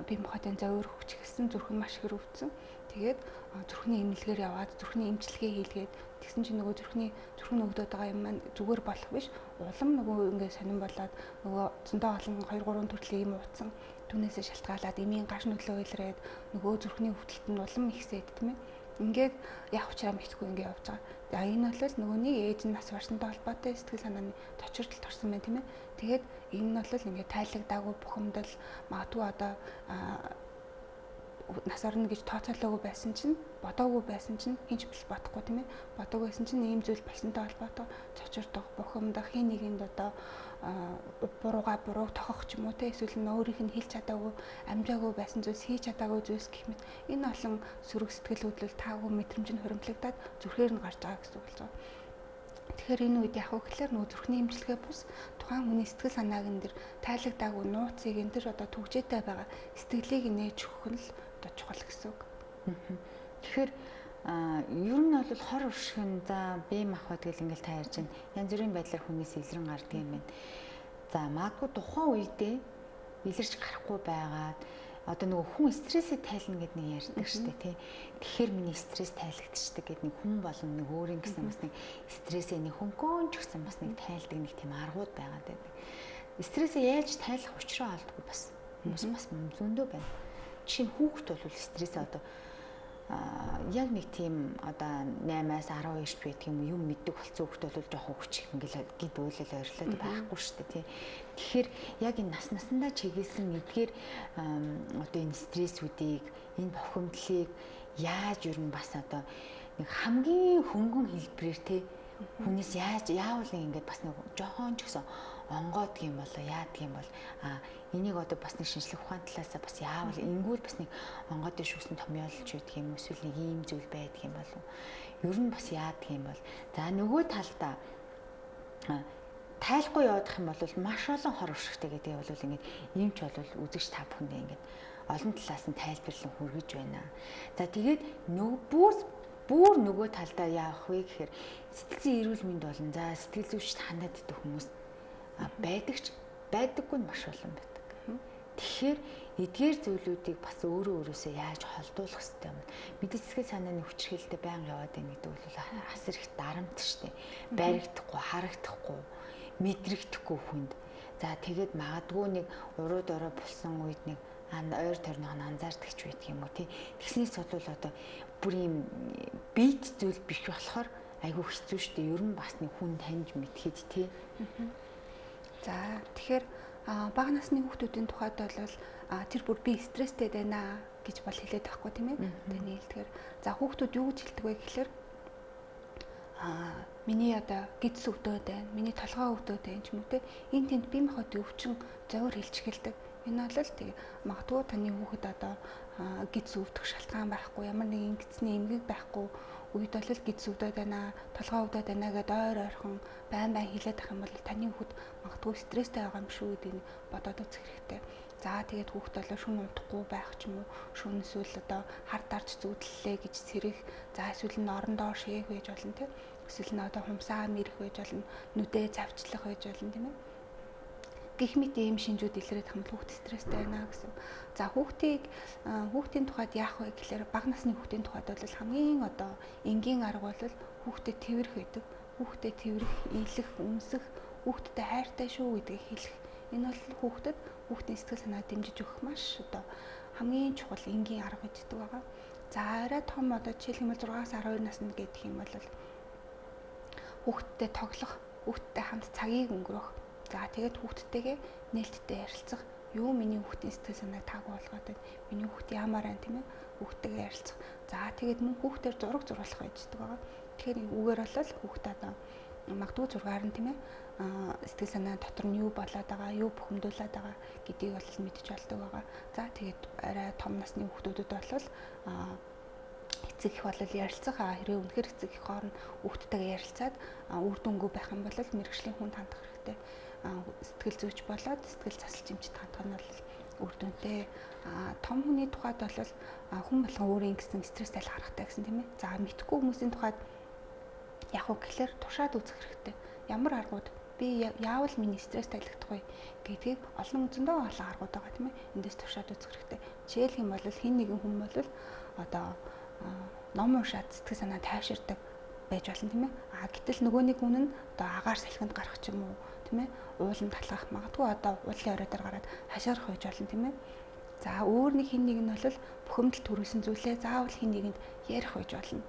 бие махбодын зовир хөгж эхэлсэн, зүрх нь маш их өвдсөн. Тэгээд зүрхний эмнэлгээр яваад зүрхний эмчилгээ хийлгээд тэгсэн чинь нөгөө зүрх нь өвдөд байгаа юм маань зүгээр болох биш. Улам нөгөө ингээд сонирн болоод нөгөө зөндөө олон 2 3 төрлийн юм ууцсан. Түүнээсээ шалтгаалаад эмийн гаш нөлөө илрээд нөгөө зүрхний өвдөлт нь улам ихсээд, тийм ээ. Ингээд яг учраа мэдхгүй ингээд явж байгаа. За энэ бол нөгөөний ээж нь нас барсантай холбоотой сэтгэл санааны точирдолд орсон байна, тийм ээ. Тэгээд энэ нь бол ингээд тайлагдаагүй бухимдал, магадгүй одоо нас орно гэж тооцоолоогүй байсан чинь, бодоогүй байсан чинь хинч бил бодохгүй, тийм ээ. Бодоогүй байсан чинь ийм зүйл болсонтой холбоотой цочирдох, бухимдах, хин нэгэнд одоо буруугаа бурууг тохох ч юм уу, те, эсвэл нь өөрийнх нь хэлж чадаагүй, амжаагүй байсан зүйлс, хийж чадаагүй зүйлс гэх мэт энэ олон сөрөг сэтгэл хөдлөл, таагүй мэдрэмж нь хуримтлагдаад зүрхээр нь гарч байгаа гэсэн үг болж байгаа. Тэгэхээр энэ үед яг гэхлээр нөгөө зүрхний эмчилгээ бус тухайн хүний сэтгэл санааг энэ дэр тайлагдаагүй нууцыг энэ дэр одоо түгжээтэй байгаа сэтгэлийг нээж өгөх нь л одоо чухал гэсэн үг. Тэгэхээр ер нь бол хор уршигэн, за бие махбод гэл ингээл та ярьж байна. Янз бүрийн байдлаар хүнээс илрэн гардаг юм байна. За магадгүй тухайн үедээ илэрч гарахгүй байгаад одоо нөгөө хүн стрессээ тайлна гэдэг нэг ярьдаг шүү дээ, тий. Тэгэхээр миний стресс тайлагдчихдаг гэдэг нэг хүн болон нэг өөрийн гэсэн бас нэг стрессээ нэг хөнгөн ч гэсэн бас нэг тайлдаг нэг тийм аргууд байгаад байдаг. Стрессээ яаж тайлах учраа олдгүй бас хүмүүс бас зөндөө байна. Жишээ нь хүүхэд бол стрессээ одоо яг нэг тийм одоо 8-аас 12 байдаг юм юм мэддэг болсон хүүхэд бол жоохон хүч ингээл гид уйлал ойрлоод байхгүй шүү дээ, тий. Тэгэхээр яг энэ нас насандаа чиглэсэн эдгээр одоо энэ стрессүүдийг, энэ бухимдлыг яаж ер нь бас одоо нэг хамгийн хөнгөн хэлбэрээр, тий, хүнээс яаж яавал ингээд бас нэг жоохон ч гэсэн онгойдг юм болоо яадаг юм бол энийг одоо бас нэг шинжлэх ухааны талаасаа бас яавал ингүүл бас нэг онгойд шүүсэн томьёолж байдаг юм эсвэл нэг ийм зүйл байдаг юм болов ер нь бас яадаг юм бол за нөгөө талдаа тайлахгүй явах юм бол маш олон хор уршигтай гэдэг бол ингээд ийм ч бол үзэгч та бүхэндээ ингээд олон талаас нь тайлбарлан хүргэж байна. За тэгээд бүр нөгөө талдаа яах вэ гэхээр сэтгэл зүйн эрүүл мэнд болон за сэтгэл зүйчд хандаад идэх хүмүүс байдагч байдаггүй нь маш олон байдаг. Тэгэхээр Эдгээр зүйлүүдийг бас өөрөө өөрөөсөө яаж холдуулах хэрэгтэй юм. Мэдээж сэтгэл санааны хүчирхийлэлтэй байнга яваад байна гэдэг бол асар их дарамт штэ. Баригдахгүй, харагдахгүй, мэдрэгдэхгүй хүнд. За тэгээд магадгүй нэг уруу дорой болсон үед нэг ойр тойрноо нь анзаардаг ч байдаг юм уу тий. Тэгснээс бол одоо бүр юм бийт зүйл биш болохоор айгүй хэцүү штэ. Ер нь бас нэг хүн таньж мэдхэд тий. За тэгэхээр бага насны хүүхдүүдийн тухайд бол тэр бүр би стресстэй байна гэж бол хэлээд байхгүй тийм ээ. Таны хэлдгээр. За хүүхдүүд юу гэж хэлдэг вэ гэхлээр миний одоо гидс өвдөөд байна, миний толгой өвдөөд байна ч юм уу те. Энэ тэнд бие махбодын өвчин зовир хэлж эхэлдэг. Энэ бол тэг магадгүй таны хүүхэд одоо гидс өвдөх шалтгаан байхгүй, ямар нэгэн гидсний эмгэг байхгүй үед бол гидс өвдөөд байна, толгой өвдөөд байна гэдээ ойр ойрхон байн байн хэлээд ах юм бол таны хүүхэд магадгүй стресстэй байгаа юм шүү гэдгийг бодоод үзэх хэрэгтэй. За тэгээд хүүхэд болоо шүн унтахгүй байх ч юм уу, шүн эсвэл одоо хар дарж зүудлээ гэж сэрэх, за эсвэл нь орондоо шээх байж болно тийм. Эсвэл нь одоо хумсаа мэрэх байж болно, нүдээ завчлах байж болно тийм ээ. Гэх мэт ийм шинжүүд илрээд хамт хүүхд стресстэй байна гэсэн. За хүүхдийн тухайд яах вэ гэхлээр бага насны хүүхдийн тухайд бол хамгийн одоо энгийн арга бол хүүхдэд тэрвэрх байдаг. Хүүхдэд тэрвэрх, ийлэх, үнсэх, хүүхдтэй хайртай шүү гэдгийг хэлэх. Энэ бол хүүхдэд хүүхдийн сэтгэл санаа дэмжиж өгөх маш одоо хамгийн чухал энгийн арга гэдэг байгаа. За арай том одоо жишээлх юм бол 6-аас 12 наснд гэдэг юм бол хүүхдтэй тоглох, хүүхдтэй хамт цагийг өнгөрөөх. За тэгээд хүүхдтэйгээ нээлттэй ярилцах. Юу миний хүүхдийн сэтгэл санааг таагүй болгоод байна? Миний хүүхд яамаар байна тийм ээ? Хүүхдтэйгээ ярилцах. За тэгээд мөн хүүхдээр зураг зуруулах байждаг байгаа. Тэгэхээр үгээр бол хүүхд одоо магадгүй зургаар нь тийм ээ сэтгэл санаа дотор нь юу болоод байгаа, юу бухимдуулаад байгаа гэдгийг бол мэдэж болдог байгаа. За тэгээд арай том насны хүүхдүүдэд бол эцэг их бол ярилцах, хэрвээ үнэхээр эцэг их хооронд хүүхдтэйгээ ярилцаад үр дүнгүй байх юм бол мэргэжлийн хүнд хандах хэрэгтэй. Сэтгэл зүйч болоод сэтгэл засалч эмчид хандах нь бол үр дүнтэй. Том хүний тухайд бол хүн болгон өөрийн гэсэн стресс тайлах аргатай гэсэн тийм ээ. За мэдхгүй хүмүүсийн тухайд яг уу гэхлээр туршаад үзэх хэрэгтэй. Ямар аргууд би яавал миний стресс тайлагдах вэ гэдгийг олон зөндөө олон аргууд байгаа тийм ээ. Эндээс туршаад үзэх хэрэгтэй. Жишээлх юм бол хэн нэгэн хүн бол одоо ном уншаад сэтгэл санаа тайвширдаг байж болно тийм ээ. А гэтэл нөгөө нэг хүн нь одоо агаар салхинд гарах ч юм уу тийм ээ. Ууланд алхах магадгүй одоо уулын орой дээр гараад хашаарах байж болно тийм ээ. За өөр нэг хэн нэг нь бол бухимдал төрүүлсэн зүйлээ заавал хэн нэгэнд ярих байж болно.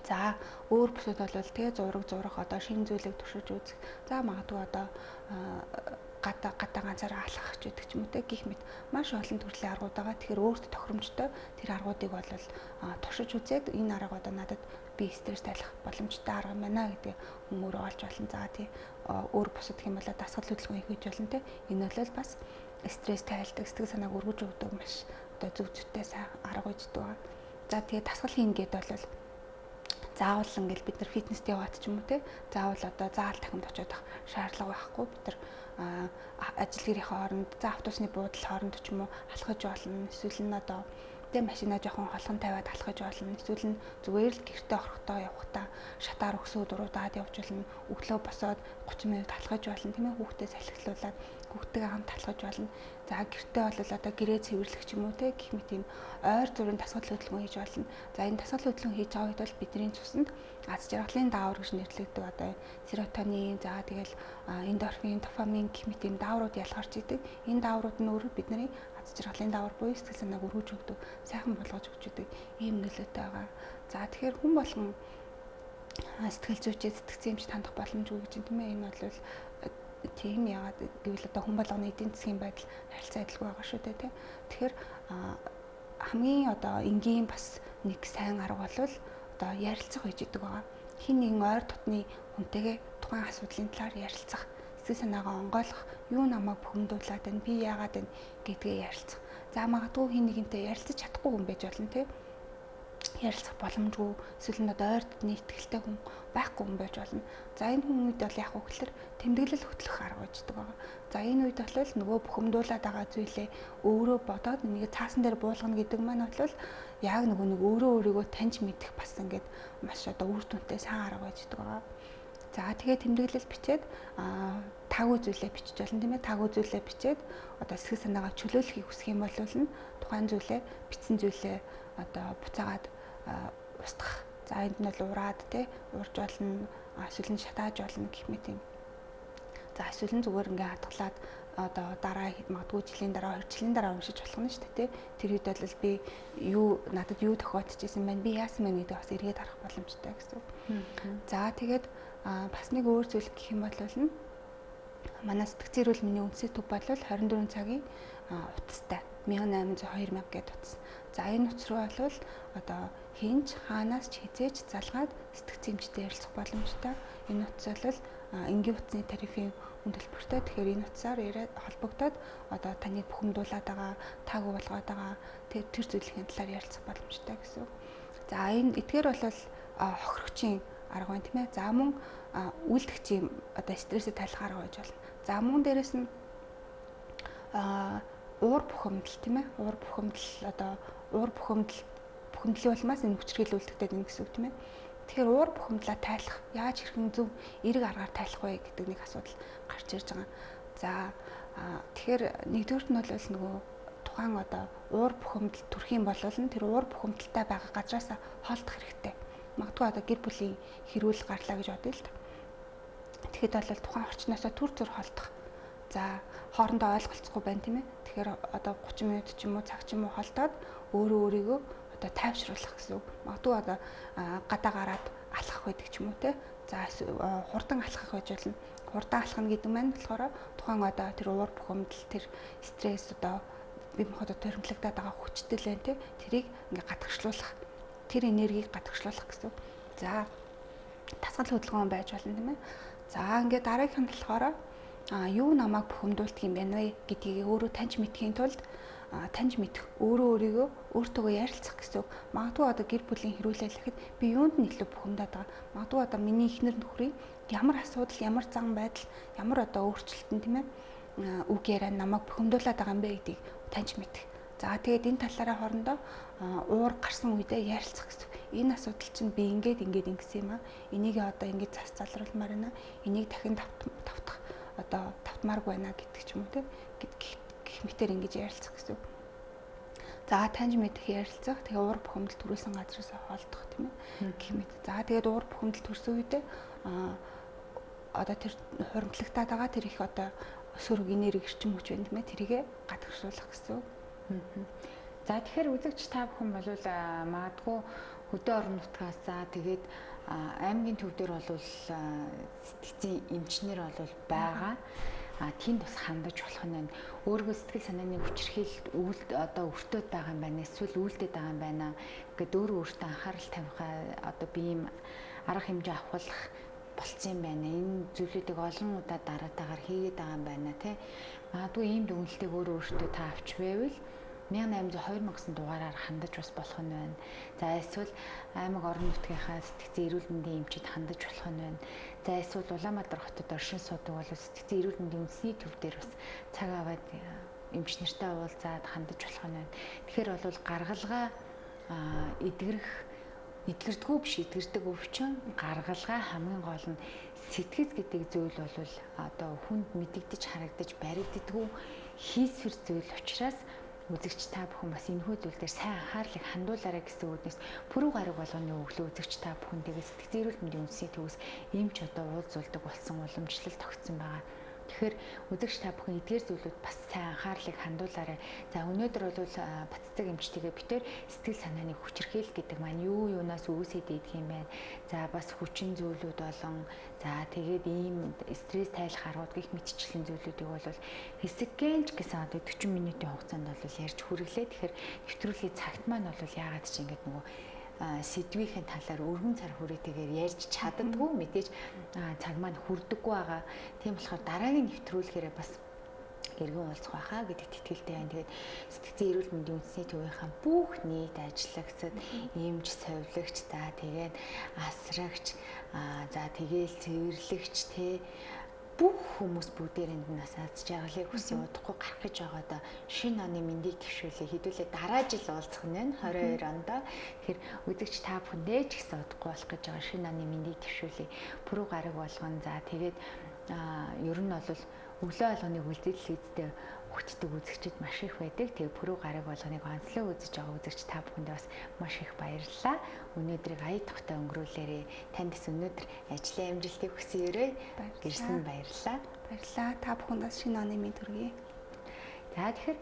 За өөр бусад бол тэгээ зураг зурах одоо шинэ зүйлийг туршиж үзэх. За магадгүй одоо гадаа ганцаараа алхах ч гэдэг ч юм уу те гих мэт маш олон төрлийн аргууд байгаа. Тэгэхээр өөрт тохиромжтой тэр аргуудыг бол туршиж үзээд энэ арга одоо надад би стресс тайлах боломжтой арга юм байна гэдгийг хүн өөрөө олж болно. За тий өөр бусад гэх юм бол дасгал хөдөлгөөн хийх гэж болно те. Энэ бол бас стресс тайлдаг, сэтгэл санааг өргөж өгдөг маш одоо зөв зүйтэй сайн арга байж байгаа. За тэгээ дасгал хийн гээд бол заавал ингээл бид нар фитнест яваад ч юм уу те заавал одоо заал тахимд очиод ах шаардлага байхгүй. Бид нар ажил гэрийн хооронд за автобусны буудал хооронд ч юм уу алхаж болно. Эсвэл нь одоо тэ машина жоохон холгон тавиад алхаж болно. Эсвэл нь зүгээр л гэртээ орохдоо явахдаа шатаар өгсөө дуруудаад явж болно. Өглөө босоод 30 минут алхаж болно тийм ээ. Хүүхдээ салхилуулад хүүхдтэйгээ хамт алхаж болно. За гэртээ бол одоо гэрээ цэвэрлэх ч юм уу те гэх мэт юм ойр зургийн дасгал хөдөлгөөн хийж болно. За энэ дасгал хөдөлгөөн хийж байгаа үед бол бидний цуснд аз жаргалын даавар гэж нэрлэгдэг одоо серотонин, за тэгэл эндорфин, дофамин гэх мэт юм дааврууд ялгарч идэг. Энэ дааврууд нь өөр бидний аз жаргалын даавар буюу сэтгэл санааг өргөж өгдөг, сайхан болгож өгч идэг ийм нөлөөтэй байгаа. За тэгэхээр хүн болгон сэтгэл зүйчээ сэтгцэн эмчид хандах боломжгүй гэж тийм ээ. Энэ бол тийм яагаад гэвэл одоо хүн болгоны эдийн засгийн байдал харилцаа адилгүй байгаа шүү дээ тийм. Тэгэхээр хамгийн одоо энгийн бас нэг сайн арга бол одоо ярилцах гэж идэг байгаа. Хин нэгэн ойр дотны хүнтэйгээ тухайн асуудлын талаар ярилцах, сэтгэл санаагаа онгойлгох, юу намайг бухимдуулаад байна, би яагаад байна гэдгээ ярилцах. За магадгүй хин нэгэнтэй ярилцаж чадахгүй хүн байж болно тийм. Ярилцах боломжгүй, эсвэл нь одоо ойр дотны итгэлтэй хүн байхгүй хүн байж болно. За энэ хүн үед бол яг үгээр тэмдэглэл хөтлөх арга байждаг байгаа. За энэ үед бол нөгөө бухимдуулаад байгаа зүйлээ өөрөө бодоод энийг цаасан дээр буулгана гэдэг маань бол яг нөгөө нэг өөрөө өөрийгөө таньж мэдэх бас ингээд маш одоо үр дүнтэй сайн арга байждаг байгаа. За тэгээ тэмдэглэл бичээд таагүй зүйлээ бичиж болно, тийм ээ. Таагүй зүйлээ бичээд одоо сэтгэл санаагаа чөлөөлөхийг хүсэх юм бол нь тухайн зүйлээ бичсэн зүйлээ одоо буцаагаад устгах. За энд нь бол ураад тий урж болно, эсвэл нь шатааж болно гэх мэт юм. За эсвэл нь зүгээр ингээ хадгалаад одоо дараа магадгүй жилийн дараа 2 жилийн дараа уншиж болох нь шүү дээ тий. Тэр үед бол би юу надад юу тохиолдож исэн бэ? Би яасан бэ гэдэг бас эргээд харах боломжтой гэсэн. За тэгээд бас нэг өөр зүйл гэх юм бол нь манай сэтгцэн эрүүл мэндийн үндсийн төв бол 24 цагийн утастай 1800 2000 гэдэг утас. За энэ утас руу бол одоо хинч хаанаас ч хизээж залгаад сэтгцэн эмчтэй ярилцах боломжтой. Энэ утас бол энгийн утасны тарифын үн төлбөртэй. Тэгэхээр энэ утсаар яриад холбогдоод одоо таныг бухимдуулаад байгаа, таагүй болгоод байгаа тэр зүйлийн талаар ярилцах боломжтой гэсэн үг. За энэ эдгээр бол хохирогчийн арга байна, тийм ээ. За мөн үйлдэгчийн одоо стрессээ тайлах арга байж болно. За мөн дээрэс нь уур бухимдал, тийм ээ. Уур бухимдал одоо уур бухимдал бухимдлын улмаас энэ хүчирхийлэл үлдэгдээд байна гэсэн үг, тийм ээ. Тэгэхээр уур бухимдлаа тайлах яаж хэрхэн зөв эерэг аргаар тайлах вэ гэдэг нэг асуудал гарч ирж байгаа. За тэгэхээр нэгдүгüрт нь бол нөгөө тухайн одоо уур бухимдал төрөх юм бол нь тэр уур бухимдалтай байгаа газраас холдох хэрэгтэй. Магадгүй одоо гэр бүлийн хэрүүл гарлаа гэж бодъё л да. Тэгэхэд бол тухайн орчноосоо түр зур холдох. За хоорондоо ойлголцохгүй байна, тийм ээ. Тэгэхээр одоо 30 минут ч юм уу цаг ч юм уу холдоод өөрөө өөрийгөө одоо тайвшруулах гэсэн үг. Магадгүй одоо гадаа гараад алхах байдаг ч юм уу те. За хурдан алхах байж болно. Хурдан алхах гэдэг маань болохоор тухайн одоо тэр уур бухимдал, тэр стресс одоо бие махбодод тойрмлагдаад байгаа хүчтэл байна те. Тэрийг ингээ гадагшлуулах. Тэр энергийг гадагшлуулах гэсэн үг. За дасгал хөдөлгөөн байж болно, тийм ээ. За ингээ дараагийнх нь болохоор юу намайг бухимдуулдаг юм бэ гэдгийг өөрөө таньж мэдхийн тулд таньж мэдэх, өөрөө өөрийгөө өөртөөгөө ярилцах гэсэн үг. Магадгүй одоо гэр бүлийн хэрүүлэлэхэд би юунд нь илүү бухимдаад байгаа. Магадгүй одоо миний эхнэр нөхрийн ямар асуудал, ямар зан байдал, ямар одоо өөрчлөлт нь, тийм ээ, үг яриа намайг бухимдуулаад байгаа юм бэ гэдгийг таньж мэдэх. За тэгээд энэ талаараа хоорондоо уур гарсан үедээ ярилцах гэсэн. Энэ асуудал чинь би ингээд ингээд ингэсэн юм аа. Энийг одоо ингэж зас залруулмаар байна. Энийг дахин тавтах одоо тавтмааргүй байна гэдэг ч юм уу те. Гэх мэтэр ингэж ярилцах гэсэн. За таньж мэдэх ярилцах. Тэгээ уур бухимдал төрүүлсэн газраас холдох, тийм ээ. Гэх мэт. За тэгээд уур бухимдал төрсөн үедээ одоо тэр хуримтлагтаад байгаа тэр их одоо сөрөг энерги эрчим хүч байна, тийм ээ. Тэрийгэ гадагшлуулах гэсэн. За тэгэхээр үзэгч та бүхэн бол магадгүй хөдөө орон нутгаас за тэгээд аймгийн төв дээр бол сэтгцийн эмчнэр бол байгаа. Тэнд бас хандаж болох нь байна. Өөргөө сэтгэл санааны хүчирхийлэлд үйл одоо өртөөд байгаа юм байна. Эсвэл үйлдээд байгаа юм байна гэд өөрөө өөртөө анхаарал тавихаа одоо би ийм арга хэмжээ авахлах болцсон юм байна. Энэ зүйлүүдийг олон удаа дараатаагаар хийгээд байгаа юм байна тий. Магадгүй ийм дүгнэлтийг өөрөө өөртөө та авч байвал 1800 2000 гэсэн дугаараар хандаж бас болох нь байна. За эсвэл аймаг орон нутгийнхаа сэтгцэн эрүүл мэндийн эмчид хандаж болох нь байна. За эсвэл Улаанбаатар хотод оршин суудаг бол сэтгцэн эрүүл мэндийн үндэсний төв дээр бас цаг аваад эмч нартай уулзаад хандаж болох нь байна. Тэгэхээр бол гаргалгаа эдгэрэх эдгэрдэггүй биш эдгэрдэг өвчин гаргалгаа хамгийн гол нь сэтгэц гэдэг зүйл бол одоо хүнд мэдэгдэж харагдаж баригддаггүй хийсвэр зүйл учраас үзэгч та бүхэн бас энэхүү зүйл дээр сайн анхаарлыг хандуулаарай гэсэн үднэс пүрэв гараг болгоны өглөө үзэгч та бүхэнтэйгээ сэтгцэн эрүүл мэндийн үндэсний төвөөс эмч одоо уулзуулдаг болсон уламжлал тогтсон байгаа. Тэгэхээр үзэгч та бүхэн эдгээр зүйлүүд бас сайн анхаарлыг хандуулаарай. За өнөөдөр бол Батцэцэг эмчтэйгээ битээр сэтгэл санааны хүчирхийлэл гэдэг маань юу юунаас үүсээд идэх юм байна. За бас хүчин зүйлүүд болон за тэгээд ийм стресс тайлах аргууд гих мэтчлэн зүйлүүдийг бол хэсэггээлж гэсэн одоо 40 минутын хугацаанд бол ярьж хүргэлээ. Тэгэхээр нэвтрүүлгийн цагт маань бол яагаад ч ингэж нөгөө сэдвийн талаар өргөн цар хүрээтэйгээр ярьж чаддаггүй мэдээж цаг маань хүрдэггүй байгаа. Тийм болохоор дараагийн нэвтрүүлгээрээ бас эргэн уулзах байхаа гэдэгт итгэлтэй байна. Тэгээд сэтгцэн эрүүл мэндийн үндэсний төвийнхаа бүх нийт ажиллагцад эмч, совилогч, за тэгээд асрагч, за тэгээл цэвэрлэгч те Бүх хүмүүс бүгдээрэнд нь бас аз жаргалыг хүсье, удахгүй гарах гэж байгаа одоо шинэ оны мэндийг төвшүүлээ. Хэдүүлээ дараа жил уулзах нь байна 22 онд. Тэгэхээр үзэгч та бүхэндээ ч гэсэн удахгүй болох гэж байгаа шинэ оны мэндийг төвшүүлээ. Пүрэв гараг болгон за тэгээд ер нь бол өглөө болгоныг үлзий телевизтэй хөтдөг үзэгчид маш их байдаг. Тэгээ пүрэв гараг болгоныг онцлог үзэж байгаа үзэгч та бүхэндээ бас маш их баярлалаа. Өнөөдрийг ая тухтай өнгөрүүлээрэй. Танд бас өнөөдөр ажлын амжилтыг хүсье өрөө. Гэрсэн баярлалаа. Баярлалаа. Та бүхэнд бас шинэ оны мэнд хүргэе. За тэгэхээр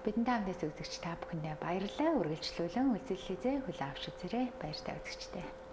бидэнтэй хамтаас үзэгч та бүхэндээ баярлалаа. Үргэлжлүүлэн үзэллэзээ хүлээн авч үзээрэй. Баяртай үзэгчдээ.